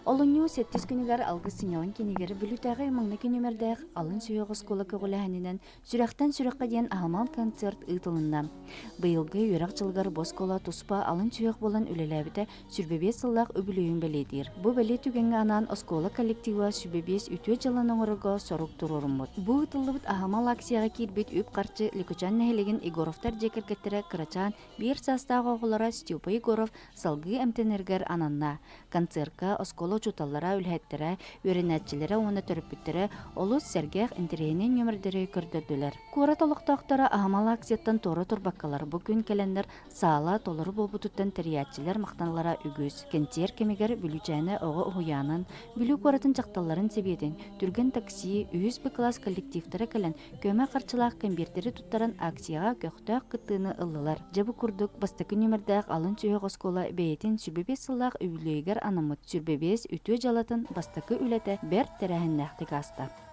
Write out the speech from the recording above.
Олунньу сэттис күнүгэр Алгыс сынньалаҥ киинигэр Бүлүүтээҕи маҥнайгы нүөмэрдээх алын сүһүөх оскуола көҕүлээһининэн Сүрэхтэн сүрэххэ диэн аһымал концерт ыытылынна. Быйылгы үөрэх дьылыгар бу оскуола туспа алын сүһүөх буолан үлэлээбитэ 25 сыллаах үбүлүөйүн бэлиэтиир. Бу бэлиэ түгэҥҥэ анаан оскуола коллектива 25 үтүө дьыаланы оҥорорго сорук туруоруммут. Бу ыытыллыбыт аһымал акцияҕа киирбит үп-харчы Лүкүчээн нэһилиэгин Егоровтар дьиэ кэргэттэрэ кырачаан биир саастаах оҕолоро Степа Егоров салгыы эмтэнэригэр ананна. Концерка оскуола учууталлара, үлэһиттэрэ, үөрэнээччилэрэ уонна төрөппүттэрэ олус сэргэх, интэриэһинэй нүөмэрдэри көрдөрдүлэр. Куорат олохтоохторо аһымал акцияттан туора турбаккалар бу күн кэлэннэр саала толору буолбутуттан тэрийээччилэр махтаналлара үгүс. Кэнсиэр кэмигэр Бүлүүчээнэ оҕо уһуйаанын, Бүлүү куоратын дьахталларын сэбиэтин, Түргэн такси, үһүс Б кылаас коллективтара кэлэн көмө харчылаах кэмбиэрдэри туттаран акцияҕа көхтөөх кыттыыны ыллылар. Дьэ бу курдук бастакы нүөмэрдээх алын сүһүөх оскуола бэйэтин 25 сыллаах үбүлүөйүгэр анаммыт 25 үтүө дьыалатын бастакы үлэтэ бэрт тэрээһиннээхтик ааста.